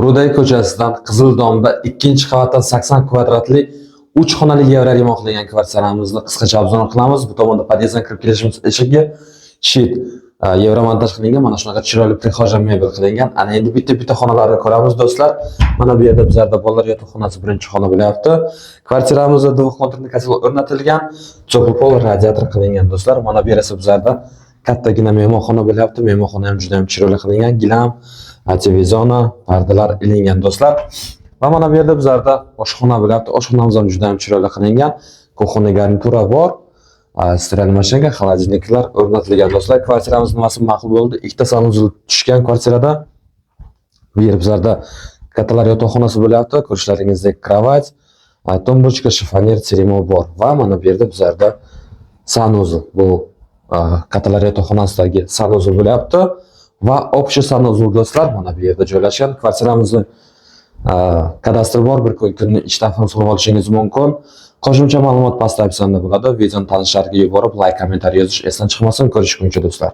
Rudayk ko'chasidan Qizil domda ikkinchi qavatdan 80 kvadratli 3 xonali евроремонт qilingan kvartiramizni qisqacha обзор qilamiz. Bu tomonda podyezddan kirib kelishimiz eshigi щит евроmontaj qilingan, mana shunaqa chiroyli прихожая mebel qilingan. Ana endi bitta-bitta xonalarni ko'ramiz, do'stlar. Mana bu yerda bizlarda bolalar yotoqxonasi, birinchi xona bo'lyapti. Kvartiramizda двухконтурный котел o'rnatilgan, теплый пол, radiator qilingan, do'stlar. Mana bu yer esa bizlarda kattagina mehmonxona bo'lyapti. Mehmonxona ham juda ham chiroyli qilingan. Gilam, televizor, pardalar ilingan, do'stlar. Va mana bu yerda bizlarda oshxona bo'lyapti. Oshxonamiz ham juda ham chiroyli qilingan. Кухонный garnitura bor. Стиральный mashinka, холодильник lar o'rnatilgan, do'stlar. Kvartiramiz nimasi ma'qul bo'ldi? Ikkita санузел tushgan kvartirada. Bu yer bizlarda kattalar yotoqxonasi bo'lyapti. Ko'rishlaringizdek, кровать, тумбочка, шифоньер, трюмо bor. Va mana bu yerda bizlarda санузел. Bu kattalar yotoqxonasidagi санузел bo'lyapti. Va общий санузел, do'stlar, mana bu yerda joylashgan. Kvartiramizni kadastr bor, bir kunni ichida ham so'rab olishingiz mumkin. Qo'shimcha ma'lumot pastda описание da bo'ladi. Videoni tanishlarga yuborib, layk, kommentariy yozish esdan chiqmasin. Ko'rishguncha, do'stlar.